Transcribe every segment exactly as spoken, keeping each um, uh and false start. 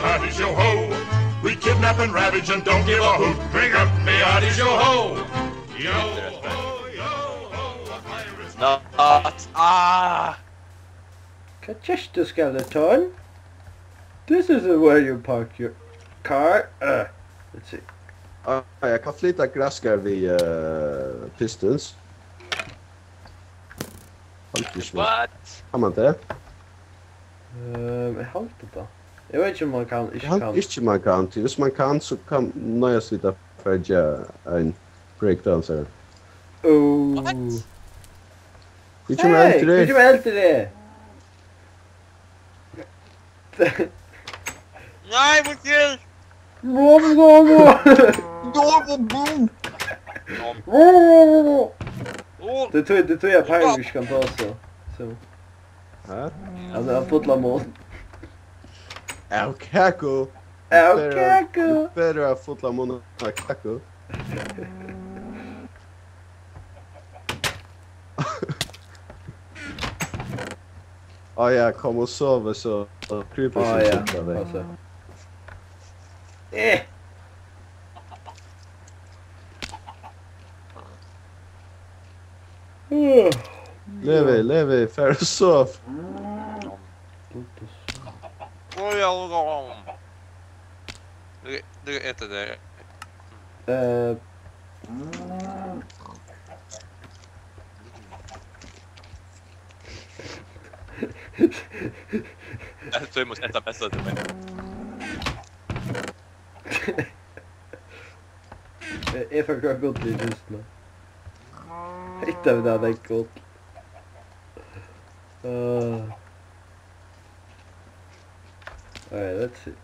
Oddies yo ho! We kidnap and ravage and don't give a hoot. Bring up the oddies yo ho! Yo ho, yo ho, a pirate. Not ah. Hvat gert tú, Skeleton? This isn't where you park your car. Uh, let's see. Ah, eg kann flyta graskar við uh, pistons. Haldi ikki. What? Kann man tað? Ehm, eg haldi tað. Eg veit ikki um man kann, ikki Eg haldi kann. Ikki man kann, tí viss man kann, so kann noyðast vit at fara at gera ein breakdown, sær. Oh. What? Hví kemur Hey, eldur hví upp? Kemur eldur upp? Nei, mín til! Boom, boom, boom. Boom, boom, boom. Boom, boom, boom. Ó. Tað er tí, tað er tí, at Pyro ikki kann tosa. So. Hæ? Hann er full av mun. Av kaku. Av kaku. Betur at full av mun av kaku. Á ja, kom og sov, so krypur Á ja, seg. Altso. Eh. Levi, Levi, far og sov. Ó, ja, ja, ja. Du, du kan äta det. Eh. Jeg tror jeg må sette best til meg. Eg, eg fari at koyra gull í kistuna. Hetta við tað er gull. Uh, all right, let's see.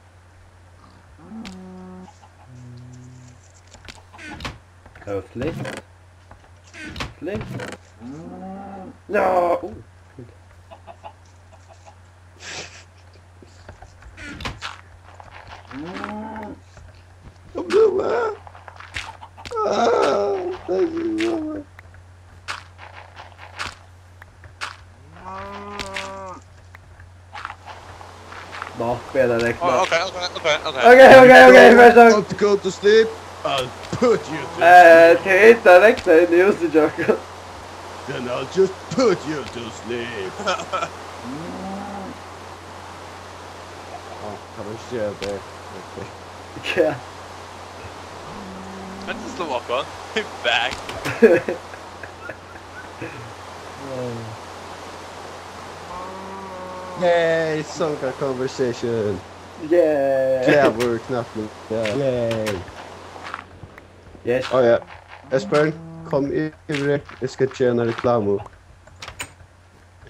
That was flint. Flint. No! Ooh. Kom nú, hva? Ah, thank you, mamma. Nå, bedre enn Åh, nå. Ok, ok, ok, ok, ok, ok, vær så god. Want to go to sleep? I'll put you to Eh, sleep. Til hitt er ekte inn i huset, Jakob. Then I'll just put you to sleep. Åh, kan du ikke gjøre det? Ok. Ja. Vent, så slå bakom. Back. Yay, Sunga Conversation. Yay. Glæður knappliga. Yay. Yes. Á ja. Esbern, kom yvir, eg skal gera eina reklamu.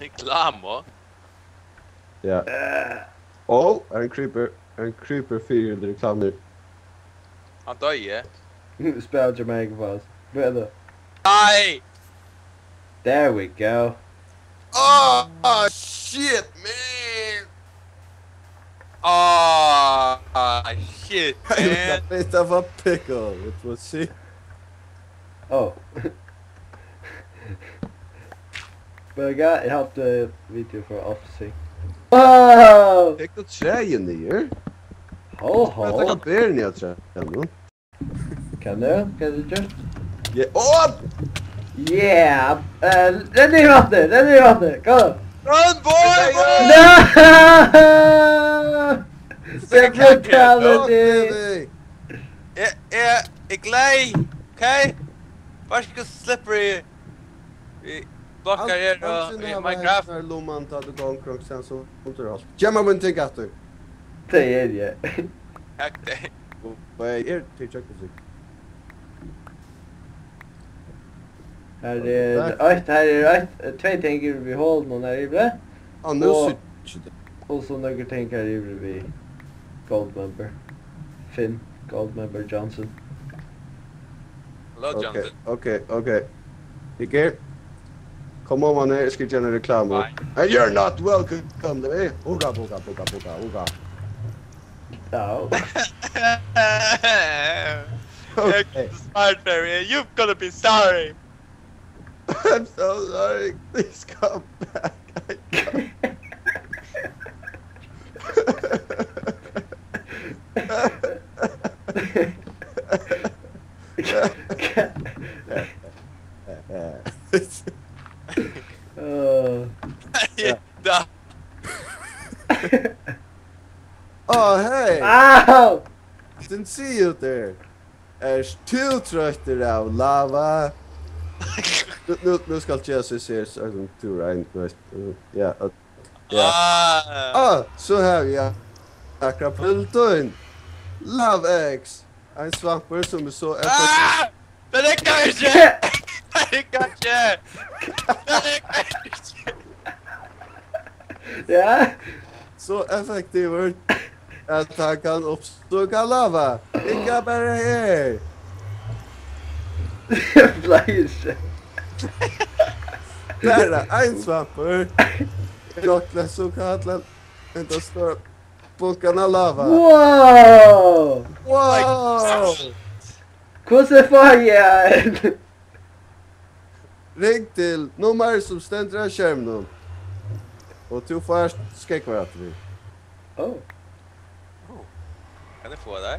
Reklamu? Ja. Eh. Ó, er ein creeper, er ein creeper fyri reklamur. Hann doyði. Spæl Jamaica Falls. Hvat er tað? Nei! There we go. Oh, shit, man! Oh, shit, man! It was a bit of a pickle, it was sick. Oh. Veit tú hvat, eg haldi video for off sync. Wow! Tek tú træið niður? Ho, ho. Hvat er tað, berini á træið nú? Kann eg? Hvat er tað? Yeah. Oh! Yeah! Eh, renn í vatnið, renn í vatnið, kom! Run, boy, run! No! It's a fatality! Eg, eg, eg glei, ok? Vær so god, slippery. Vit blokkar her og í Minecraft. Aldrin hava ein lumman, tá tú gongur, og sen so undir alt. Gev mær míni ting aftur. Tað er eg. Takk, tað. Og eg er til kjøkken, sikkert. Her er eitt, her er eitt, tvey ting yvir við holinum her yviri. Á, nú Og, síggi eg tað. Og so nøkur ting her yviri við Goldmember. Finn Goldmember Johnson. Hello, ok, Johnson. Ok, ok. Hygg her. Kom oman her, eg skal gera eina reklamu. Nei. And you're not welcome, eh? Hugga, bugga, bugga, bugga, hugga. Ja. Ok. You're smart, Barry. You're gonna be sorry. I'm so sorry. Please come back. I can't. Eh. Uh, Da. Oh, hey! Ow! Didn't see you there. Ert tú troyttur av lava? Nú, nú, nú skal Jesus her, so tú rein, veist. Ja, og- ja. Ah. Ah, so havi eg akkurát pultin. Love eggs. Ein svampur sum er so effektiv. Ah! Det räcker inte! Det räcker inte! Det räcker inte! Ja. So effektivur at hann kann uppstoka lava. Ikki bara her. Flyr seg. Bara ein svampur. Nokk til so kalla. Enda stór bunkan av lava. Wow! Wow! Hvussu fái eg ein? Ring til nummar sum stendur á skerminum. Og tú fært skógvar aftur við. Oh. Kan jeg få det?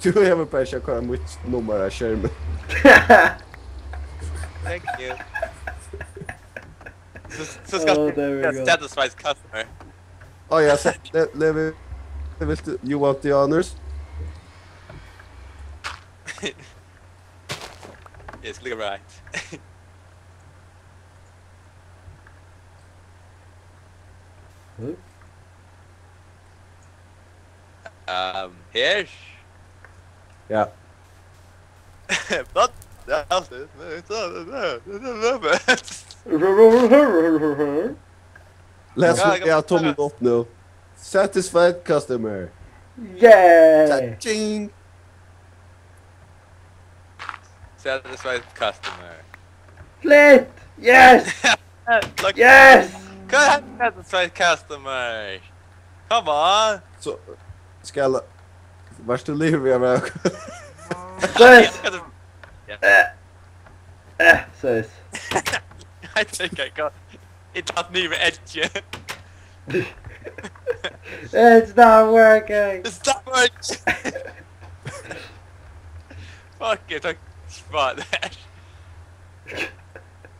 Tú hevur bara ikki at koyra mítt nummar á skermin. Thank you. Så, så skal Oh, there we jeg go. Satisfied customer. Oh ja, so, le, le, vil, vil du, you want the honors? Yes, look right. Hm? Um, here. Ja. But that's it. Let's Ja, see, ja, tommel upp nú. Satisfied customer. Yay! Ching. Satisfied customer. Flint! Yes! Look, Yes! Could have satisfied customer. Come on. So, skal, vart tú liðugur við at vera? Yes! Yeah. Eh, eh, sis. I think I got it. Doesn't even edge you. It's not working! It's not working. Fuck it, I spot that.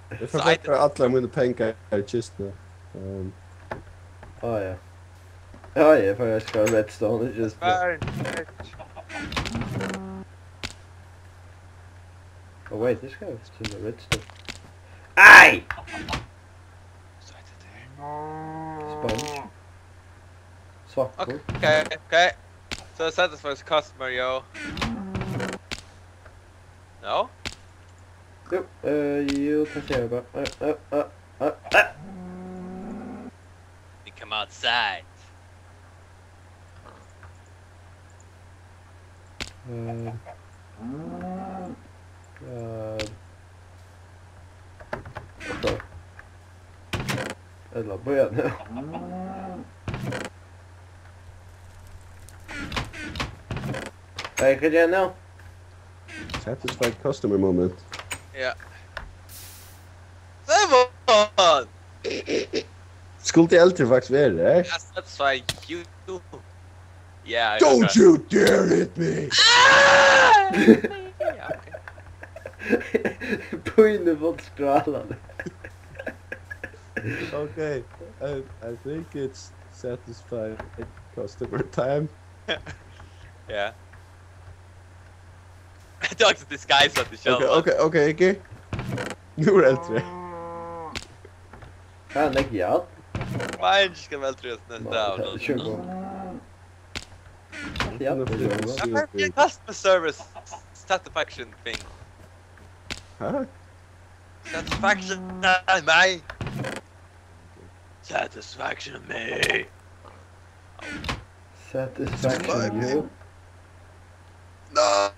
Eg fekk bara allar mínar pengar í kistuna. Um, Oh, ja. Oh, ja, for jeg skal redstone, just Burn. Oh, wait, this guy was to the redstone. Aye! Sponge. Swap. Okay, okay. So satisfies customer, yo. No? Yep, uh, you can say about. Uh, uh, uh, uh, uh. You come outside. Uh, uh, okay. Ella bíða nú. Hey, hvat er nú? Satisfied customer moment. Ja. Come on! Skuldi Eldri faktiskt verið her? Yes, that's why you. Yeah, I Don't forgot. You dare hit me! Ah! Yeah, okay. Pínufull skrálan. Okay, I, I think it's satisfied customer time. Yeah. Dogs disguise of the show. Okay, okay, okay, okay. Nú er Eldri. Kann legg ja. Why just gonna tell us this down? Sure. Ja, det gjør det. Apparently a customer service satisfaction thing. Hæ? Satisfaction of me. Satisfaction me. Satisfaction you. No,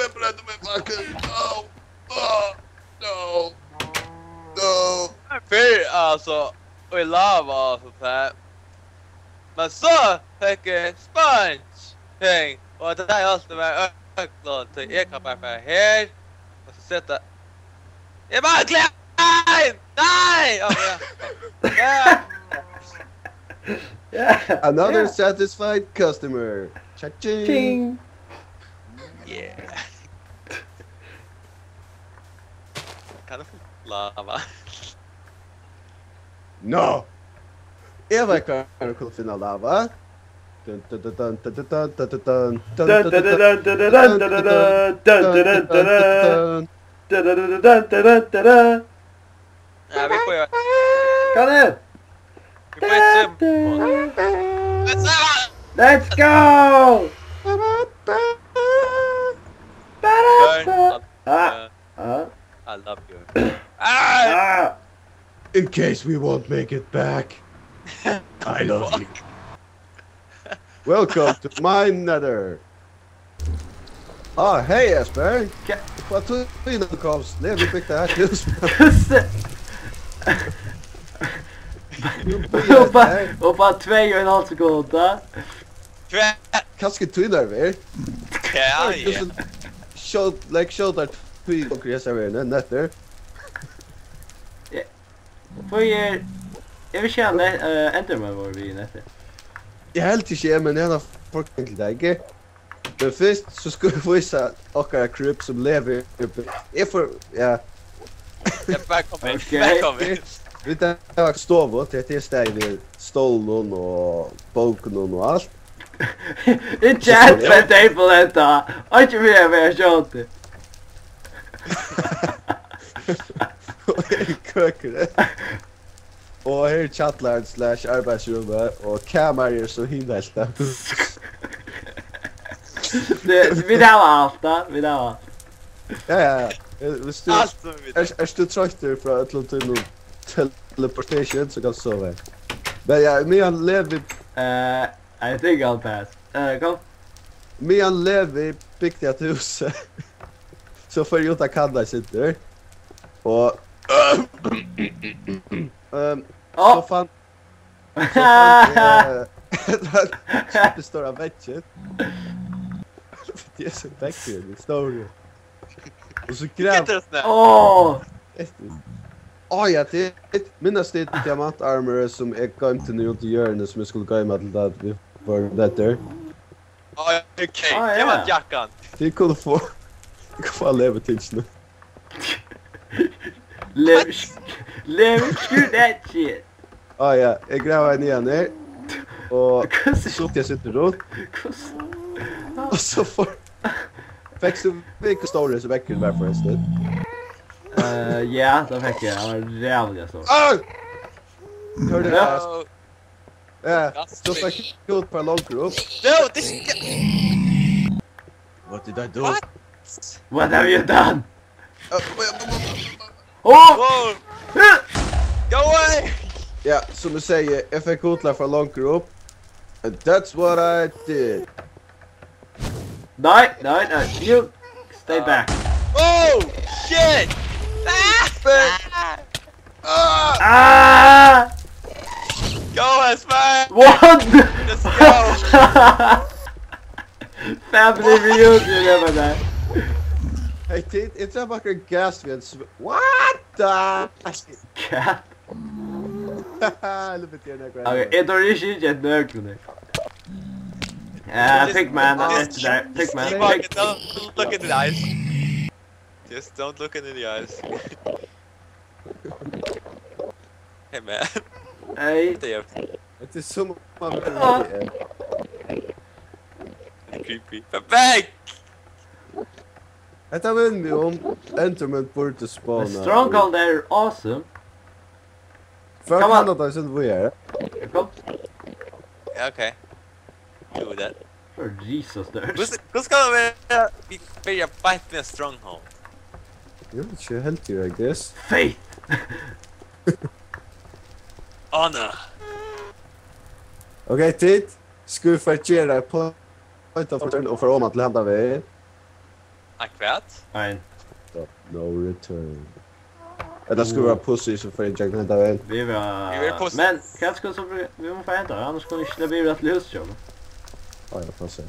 eg brendi meg fucking. No. Oh, no. No. Fyrr, altso, og í lava og sånt her. Men so fekk eg sponge ting, og det er alt det var økla, så jeg kan bare være her, og så sitte. Jeg mangler en! Nei! Å, ja. Ja. Ja. Another Ja. Satisfied customer. Cha-ching. Ching. Yeah. Kan du Lava. No! Eg veit hvar eg kann finna lava. Dun, dun, dun. Ja, vit fáa, Hva er? vit fáa eitt søvn. Let's go! Burn. Ah, ah, I love you. Ah! Ah. In case we won't make it back, I love you. Welcome to my nether. Ah, hey Esper. Hva- Hva tú inn og komst? Nei, vi fikk det her til. Hvussu? Nú Og byrjar bara, det her. Og bara tvey og ein hálv sekund, da. Hva? Kanskje tú nerver. Ja, Just ja. en skjót, like skjótar tú í okkar hesa verðina, nettur. Hví er... Eg vil ikki hava ne- eh, Enderman vóru við í netti. Eg helt ikki eg, men eg har forgang til tað, ikki? Men fyrst so skal eg vísa okkara kryp sum lever. Eg får, ja. Ja, bara kom inn. Ok. Bara kom inn. Vit har stovu, til at eg stæði við stólin og bókin og alt. Ikki at med table hetta. Ikki við at vera skjóti. Og her er køkur. Og her er kjallarin slash arbeiðsrúmið, og kamarið er so hinhelta. Vit hava alt, da. Vit hava alt. Ja, ja, ja. Eh, Hvis du Alt sum vit er, er du troyttur frá øllum tínum teleportation, so kanst du sova her. Men ja, meðan Levi, Eh, I think I'll pass. Eh, kom. meðan Levi bygdi at húsi, so fór eg út at kanna eitt sindur. Og ehm, Ó! so fann, so fann eg, eh, stóra veggin. Det er so veggur, det er stór. Og so grav Get this now. Ó! Á ja, tit minnast tit diamantarmorið sum eg goymdi niðri undir jørðini, sum eg skuldi goyma til at vit fóru betur? Ok, Ah, ja. Diamantjakkan. Tit kunnu fáa, tit kunnu fáa levertingini. Lev, lev, screw that shit. Á ja, eg gravaði niðan her. Og Hvussu? So eg situr rundt. Hvussu? Og so for... Fekst tú vita hvussu stórur hesin veggurin var forrestin? Eh, ja, tað fekk eg. Hann var rævliga stór. Au! Hørðu Ja. Lars. Oh, Ja, so fekk eg út på longur upp. No, this guy. What did I do? What? What have you done? Uh, Oh! Whoa! Go away! Ja, sum eg sigi, eg fekk út til at fara longur upp. And that's what I did. Nei, nei, nei. You stay back. Oh shit! Ah! Ah! Ah! Go, Espen! What? Let's go! Family reunion, eg var der. Hey, tit, eg drap akkurat gas við ein sv-, what the? Cat. Look at your neck right Okay, now. eg tori ikki at nøkla. Eh, Pigman, eftir der. Pigman, Fuck, pig. don't look in the eyes. Just don't look in the eyes. Hey man. Hey. Det er Hetta er sum at Ah. Creepy. But back! Hetta minnir meg um Enderman burdi The spawna. Stronghold er awesome. Før Come on. Kanada er sum við er. Kom. Ja, okay. Do that. Oh, Jesus, there. Hvussu, hvussu skal man vera, vi byrja fight við stronghold? Eg veit ikki, heldur, I guess. Faith. Honor. Okay, tit, skal vit fara gera eitt point of return og fara oman til handa vegin? Akkurat. Nei. No return. Ella skal vit vera pussy, so fara ígjøgnum henda vegin? Vi var... Vi vil pussy. Men kanskje så blir vi må få henta, annars kan vi ikke bli rett løs, John. Á, ja, passa.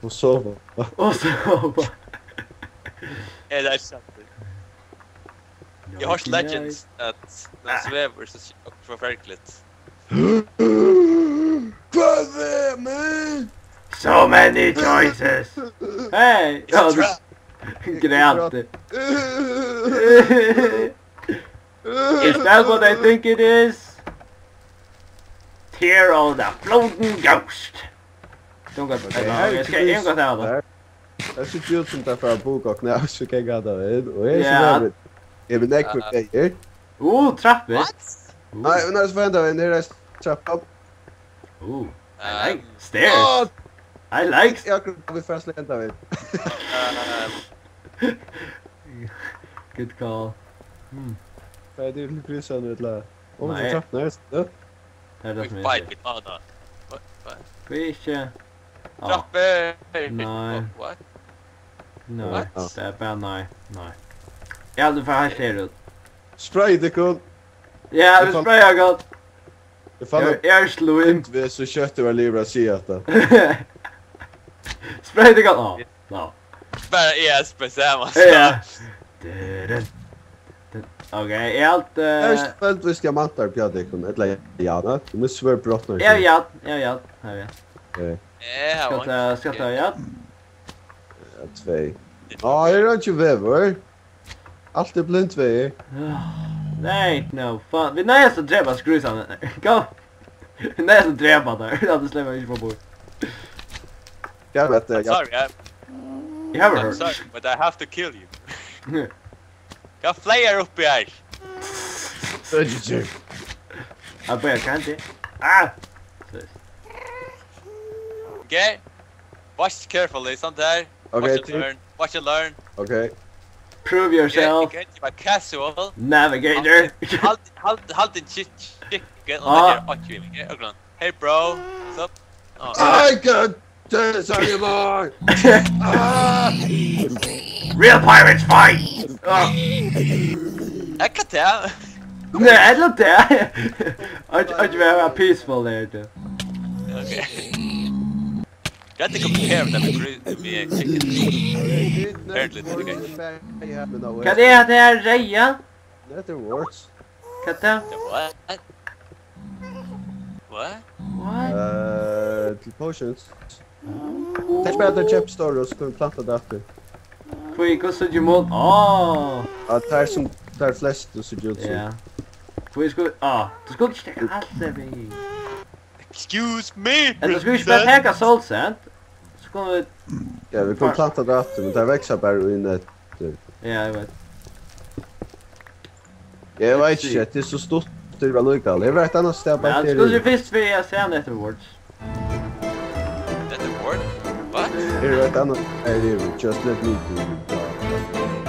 Og sova. Og så... Ja, det er sant. Jeg har hørt legends at når han svever, så skjer det forferdelig. Hva er det, man? So many choices! Hey! It's a trap. Græt. Is that what I think it is? Tear all the floating ghost. Don't go. Okay, her er skal ein gott av. Tað sær út sum tað fer at buga okkum av, so kann ganga vegin. Og her Ja. sum er, er við nógvum vegir. Uh, trappur. What? Uh. Nei, men altso, vent, her er trappa. Uh, I like Um, stairs. Åh! I like Ja, akkurát, vit fara at slenda við. Um, Good call. Hmm. Hvat er tað til prisan, ella? Ó, Nei. Tað er trappur, ja. Tað er tað We sum er fight eftir. With honor. What? What? Hví ikki? Á. Trappur! Nei. What? Nei, What? tað er bara nei, nei. Ja, tú fær heilt her út. Spray tykkum! Ja, Eg vit fann spraya gott. Eg fann Eg, eg er sløg. Vit so skjótt var liðugur at siga hatta. Spray tykkum. Á, ná. Bara E S P sama. Ja. Dun, dun, dun. Ok, eg helt, Eg eh, spent hvis diamantar pjá tykkum, ella ja, nei, tú mist svørð brotnar. Ja, ja, ja, ja, ja, ja. Ok. Ja, Skal once. ta, skal ta, ja? Ja, tvey. Á, her er ikki vegur. Alt er blindvegir. Nei, no, fuck. Vit neyðast at drepa grísarnar. Go. Vit neyðast at drepa teir. Ja, tað sleppur ikki fram. Ja, men, eh, I'm ja. sorry, I, You have a I'm hurt. sorry, but I have to kill you. Hvat fleygar uppi her? Øyðitur. Ah, boy, I can't. Ah! Okay? Watch carefully, sant her? Okay, Watch and team. learn. Watch and learn. Okay. Prove Okay, yourself. okay, you are casual. Navigator. Halt, halt, halt, halt din shit, shit, okay? Ah. Og det er ikke, okay? Hey, bro. What's up? Oh. I can't do this anymore. Ah. Real pirates fight! Ah. Ekka det. Nei, eg lurti. Eg, eg vil vera peaceful her, tú. Okay. Got to compare them with, with me and chicken. Apparently, okay. Hvat er hetta her reyða? Nether warts. Hvat er tað? The what? What? What? Eh, til potions. Tað er bara at keypa stóru, og so kunnu planta tað aftur. Hví, hvussu er mun? Á! Ja, tað er sum, tað er flest, tú sær út sum. Ja. Hví skuldi, á, tú skuldi ikki taka alt tað við. Excuse me, Ella skuldi ikki bara princess. taka soul sand? So kunnu vit Ja, vit kunnu Far- planta tað aftur, men tað veksur bara í net. Ja, eg veit. Eg veit ikki, tað er so stutt, tað er væl líka. Eg veit annars, tað er Ja, bara skuldi fyrst fyri at sjá Nether warts. Nether wart? What? Eg veit annars, eg veit, just let me do it.